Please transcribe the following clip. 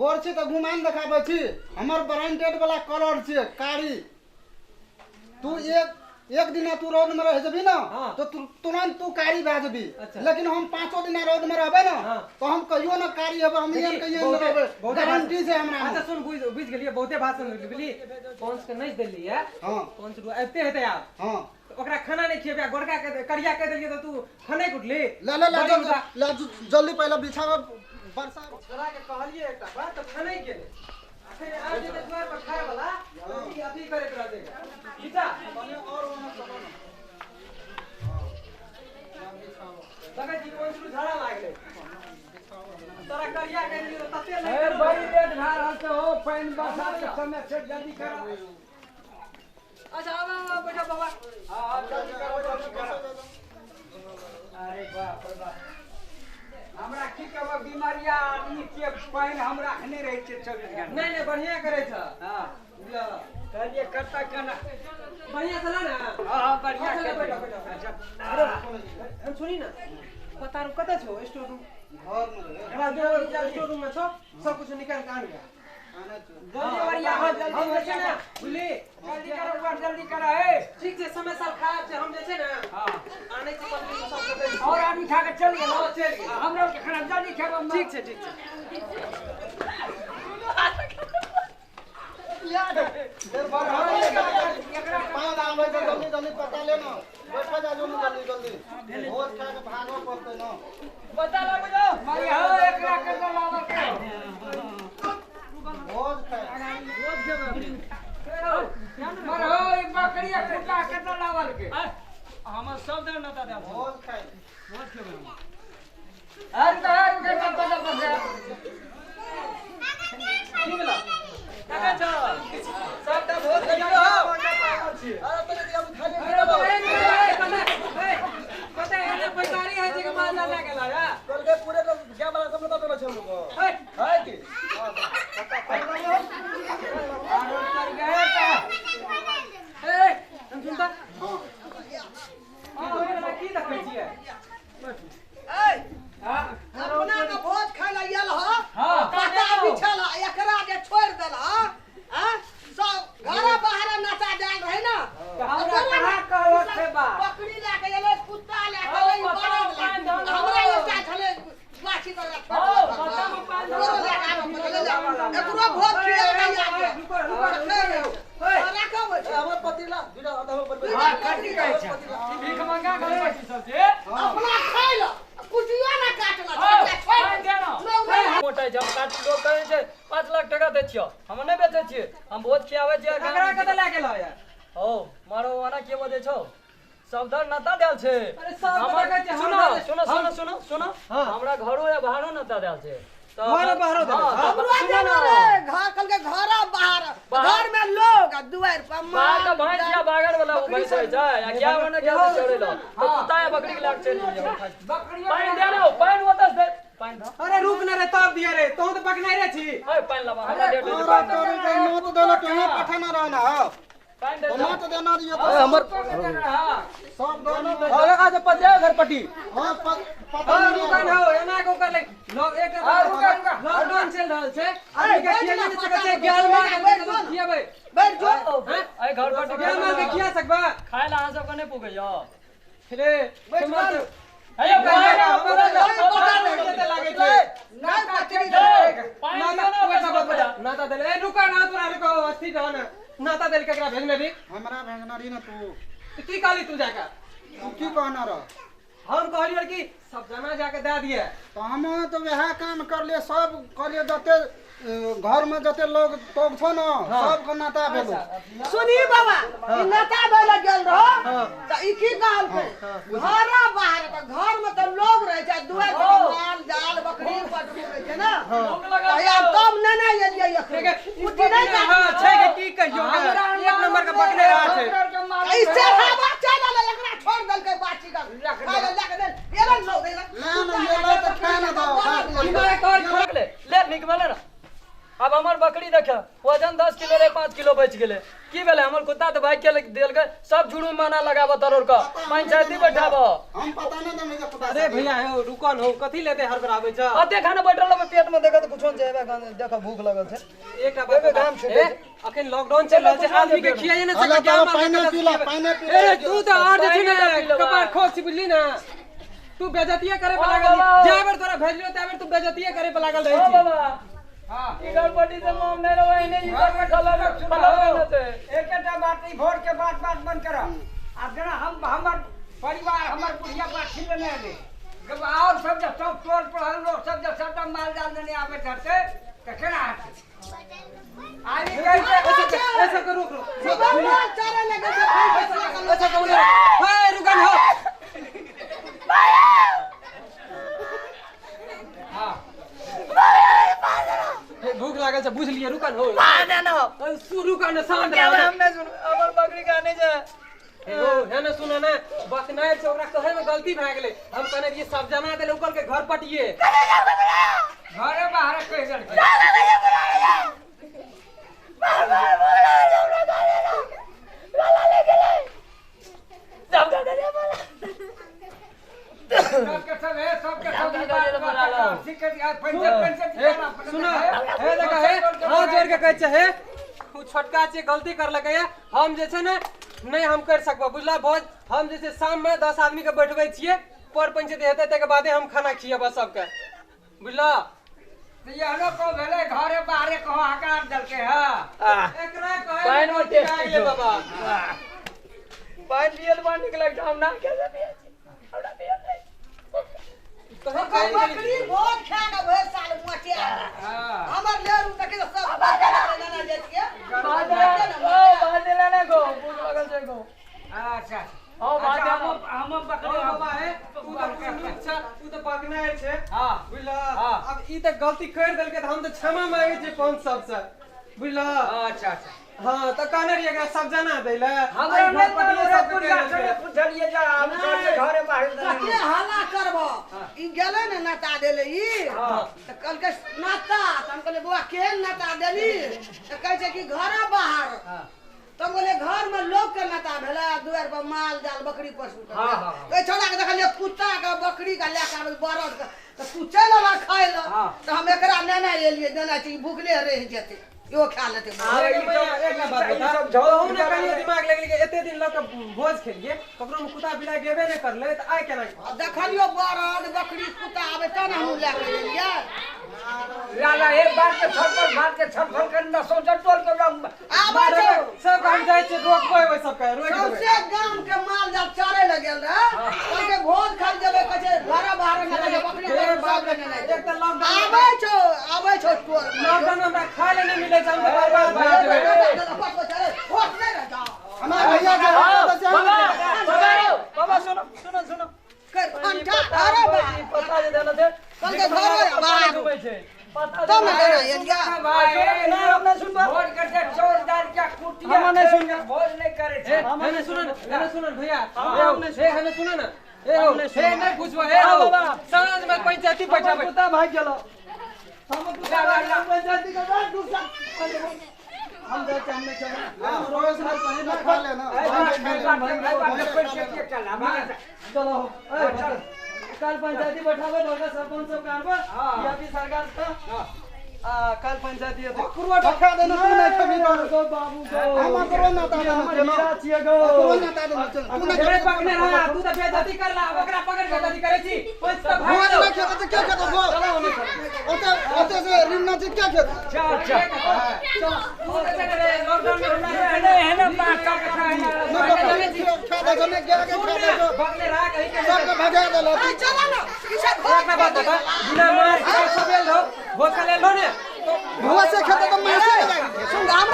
गोर छी त घुमान देखाबै छी हमर ब्रांडेड वाला कलर छै कारी तू एक एक दिन तू रोड में रह जबी ना तो तुरंत तू कारी भए जबी लेकिन हम पांचों दिन रोड में रहबे ना तो हम कहियो ना कारी हेबे हम एहन कहियो ना रहबे गारंटी छै हमरा। अच्छा सुन बुझ गेलिए बहुते भाषण बुझली कौन के नहीं देली है हां कौन से आबते हेतै आब हां ओकरा खाना नहीं खिएबे गोरका के करिया के देलिए त तू खाने कुटली ले ले ले ले जल्दी पहले बिछाव बरसा छोरा के कहलिए एकटा बात त खाने गेले अखन आ जे द्वार पर खाए वाला ई अथी करे के रहते खींचा बने और ओना चलो ना हां बिछाओ लगे जी कोन शुरू झाड़ा लागले तोरा करिया के देलिए त तते ए बड़ी लेट भा रहल छै हो पानि बरसात के समय छै जल्दी कर। अच्छा आब आब बैठो बाबा। हां जल्दी करो जल्दी करो। अरे बाप रे बाप हमरा की कहब बीमारिया आदमी के पानि हम राखने रहै छियै 24 घंटा। नहीं नहीं बढ़िया करे छ। हां बुझल कहलिए करता केना बढ़िया चला ना। हां हां बढ़िया कर बैठो बैठो। अच्छा हम सुनी ना पता रू कत छौ स्टोर रूम घर में हमरा जो स्टोर रूम में छौ सब कुछ निकाल के आन गया जल्दी बढ़िया हो जल्दी हम जे छै ना बुझली जल्दी करो ऊपर जल्दी करो हे ठीक छै समय साल खराब छै हम जे छै ना हां आनै छी पत्नी सब के और आदमी खा के चल गेल। हां चल गेल हमरा के खाना जल्दी खेब। ठीक छै ठीक छै यार देर भर एकरा पाँच आबै छै जल्दी जल्दी पता ले ना बैठ जा जल्दी जल्दी जल्दी भोज खा के भागो पड़तै ना पता लागो जाओ मारी हो एकरा के लावा के भोज खाए भोज खेबै मर हो ई बकरिया कुत्ता के लावल के हमर सब दिन नता देब भोज खाए भोज खेबै अरे अरे के पता पता की भेला काका छ सबटा भोज खइयो हो। अरे तने दिया खा ले अरे ए पता एने पैसारी है जे के माल ला गेला या कल के पूरे तो क्या वाला सब बता देना छै हम लोग को है है की आरो कर गए त ए हम सुनता हां हां ओकरा की देखै छियै ए हां अपना के भोज खाय ला आयल ह हां पता बिछल एकरा जे छोड़ देल ह हां सब घर बाहर नचा जाल रहे ना हमरा कहां कहलक छै बा बकरी ला के एलै कुत्ता ला के एलै बड़द ला हमरा एकटा छलै लाठी वाला छोड़ देल एकरो भोज खिया के रुको रुको रुको राखब हमर पतिला दुटा आधा पर हां कटी कहै छै भीख मंगा के छी सब से अपना खाय ल कुटियो ना काटला छोड़ दे मोटा जब काट लोग कहै छै 5 लाख टका दै छियो हम नै बेचै छियै हम भोज खियाबै छियै। एकरा कत ला गेलो यार हो मारो वाना के बजै छौ सब धर नता देल छै। अरे सब पता कहै छै सुनो सुनो सुनो सुनो सुनो हमरा घरो या बाहरो नता देल छै घर बाहरो देल हमरो जानो रे घर कल के घर बाहर घर में लोग आ दुआर पर बाहर का भैंस या बागर वाला वो भैंस होय छै आ क्या बने क्या चढ़े लो तो कुत्ता या बकरी के लाग चल जाओ बकरी पानी दे रे पानी ओतस दे पानी दे। अरे रुक ना रे तब दिया रे तू तो पकने रे छी ओए पानी लावा हमरा डेट तोरा तोरी के नोट देला कहीं पठाना रहना हो पानी दे नोट देना रहियो तो हमर सब दोनों अरे का से पतिया घर पटी हां पता हां रुका ना हो एना को कर ले लोग एक रुका रुका लॉकडाउन चल रहल छै आदमी के खिया नहीं सकै छै ज्ञान मार के खियाबै बैठ जो ए घर पटी ज्ञान मार के खिया सकबा खाय ला अहाँ सब के नहीं पुगैयो रे बैठ अरे पता नहीं कते लागे छै नहीं पचरी नाता नाता देले ए रुका ना तोरा रुको अथी रह ना नाता देल केकरा भेजने भी हमरा भेजना रही ना तू की कहली तू जाकर तू की कहना रह हम कहलियो कि सब जना जाके दे दिए तो हम तो वह काम कर लिए सब कहलिए जते घर में जते लोग तोग छो न सब के नाता भेलो। सुनी बाबा ई नाता भेल गेल रहो त ई की कहल के घर बाहर त घर में त लोग रहे छै दुआर पर माल जाल बकरी पटरू रहे छै ना त यार तब न ना एलियै ठीक है कुटी नहीं हां छै के की कहियो एक नंबर के बकने रहा छै ई से हवा चल आले एकरा छोड़ देलकै बाची का खाय ले के दे एला लोग एला ना ना ये ला त खाना दो की मारे कर ले ले निक भेले ना आब हमर बकरी देख वजन 10 किलो रहे 5 किलो बचि गेलै। की भेलै? हमर कुत्ता तऽ भागि के देलकै। सब जुर्माना लगाबऽ तोर के, पंचायती बैठाबऽ। हम पता नहि देने जे कुत्ता। अरे भैया हो रुकन हो, कथी लेते हड़बड़ाबै छ? अते खाना बैठल रहबै पेट में देखऽ तऽ कुछो नहि छै, देख भूख लगल छै। एकटा बात गाम छूटै ए, अखन लॉकडाउन चलि रहल छै, आदमी के खियाइए ने सकै। पानि पीला, पानि पीला। ए तू तऽ आर जे छै ने कपार खोज छी, बुझली ना? तू बेजतिये करे पर लागल, जाय बेर तोरा भेजलियो ताय बेर तू बेजतिये करे पर लागल रहै छी। बाबा हां ई गड़बड़ी से माम नहि रहै ने, ई सब खलल खलल छै। एकटा बात ई भोर के बात बात बंद कर। आब जेना हम हमर परिवार हमर बुढ़िया पाछी लेने एलै, जब और सब जे सब टोल पड़ल लोग सब जे सबटा माल जाल लेने आबैत हेतै तऽ केना हेतै? आइ कहै छै ऐसा करो रोक रोक सब माल चरे लगे छै। ऐसा करो, हे रुकन हो। हां भूख लागल छै, बुझलियै? रुकन हो, रुकन, शांत रह। हम नहि सुन, हमर बकरी के आनै छै। ओ है ना, सुन ना, बकनाइ छै, ओकरा कहै में गलती भए गेलै। हम कहने रहियै सब जना देले ओकर के घर पटिए घरे बाहर कहि देलकै। सबके सब है, सबके सब ई बात ठीक है। पंचायत पंचायत सुन, हे देखा, हे हाथ जोड़ के कहै छै, हे उ छोटका छै गलती करलकै। हम जे छै ने नहि हम कर सकबो, बुझला? भोज हम जे छै शाम में 10 आदमी के बैठबै छियै, पर पंचायत हेतै तकर बादे हम खाना खियेबै सबके, बुझला? एहनो को भेलै घरे बाहरे कहो हकार देलकै। हँ एकरा कहै पानि मे टेस्ट गेलै बाबा, पानि पियल बड़ नीक लगै छै। हम ना के पियै छी, हमरा पियल नहि। बकरी भोज खा के भरि साल मोटिया हमर लेरू देखी तऽ सब लेना जाइ छियै। भात ओ भात देला ने गो, भूख लगल छै गो। अच्छा हां भात हम बकरी बाबा हे, तू तऽ नीक छ, तू तऽ बकनाइ छै। हां बुझला? अब ई तऽ गलती कर देलकै तऽ हम तऽ क्षमा मांगै छियै पंच सबसँ, बुझला? अच्छा अच्छा। हां तऽ कहने रहियै एकरा सब जना दै ले, हमरा नहि बुझलियै जे हम घरे बाहर के हल्ला करबो। ई गेलै ने नाता देले ई, तऽ कहलकै नाता, तऽ हम कहलियै बौआ केहन नाता देली? तऽ कहै छै कि घरे बाहर। तऽ हम कहलियै घर में लोग के नाता भेलै, दुआरि पर माल जाल बकरी पशु के। तऽ छौड़ा के देखलियै कुत्ता के बकरी के लए के आबै बरद के, तऽ तू चलि अबह खाय लए, तऽ हम एकरा नेने एलियै, देने छी, भुखले रहि जेतै, इहो खा लेतै। एकटा बात बता, तहु ने कहियो दिमाग लगलै कि एते दिन लऽ के भोज खेलियै, ककरो में कुत्ता बिलाइ गेबे नहि करलै, तऽ आइ केना? देखलियो बरद बकरी कुत्ता आबै तब ने हमहूँ लए के एलियै। लाला एक बात के छटफट भात के छटफट कर न सोच टोल के लोग आबै छौ सब हम जाइ छियै रोकबै ओहि सबके, रोकि देबै। सौंसे गाम के माल जाल चरे लए गेल रहै, कहलकै भोज खाइ जेबै, कहै छै घरे बाहर नहि छै बकरी सब लेने एक तऽ लॉकडाउन आबै छौ, आबै छौ टोल। लॉकडाउन में हमरा खाय लए नहि मिलै छै, हम तऽ बर्बाद भए जेबै। हमरा भैया के बाबा बाबा बाबा सुनो सुनो सुनो, पता जे देना छै कहलकै घरे बाहर घुमै छै पता तब ने लेना एलियै। नहीं हम नहीं सुनबा, भोज करते चोर दार के कुटिया हम नहीं सुनबा, भोज नहीं करे छै। हे ने सुन, हे ने सुन भैया, हे हे ने सुन ना, हे हो, हे नहीं पूछबो, हे हो साँझ में पंचायती बैठाबै। कुत्ता भागि गेलो, हम कुत्ता भागि गेलो पंचायती के बाद दूसरा हम जाइ छी, हम नहि खेबै, रोज साल पहिने खा लेना। चलो कल पंचायती बैठाबै, ढोका सरपंच सब के आनबै या फिर सरकार से। आ कल पंचायती हेतै। कुरुआ खा देना, तू नहि खेबी तो बाबू गो, हम ककरो नाता देना हमर हीरा छियै गो, ककरो नाता देना, चल तू नहि हे पकड़ने रहा, तू तऽ बेइज्जती करला, अब ओकरा पकड़ के बेइज्जती करै छी, पंच तऽ भागि भोज गेलौ। नहि खेतै तऽ के खेतै भोज? ओते ओते से ऋण नहि छै के खेतै? चल चल तू तऽ चल रे, लॉकडाउन में हमरा एने एने बात का नहि बकरी खा दै छौ, नहि गाय के खा दै छौ, बकने रहा कहीं के सबके भगा देलक। चल ना ई सब एकटा बात बता, बिना मार के सब एल रहो, भोज खा लेल रहो ने? भोज से खेतै तऽ मासे लागि सुन हमरा।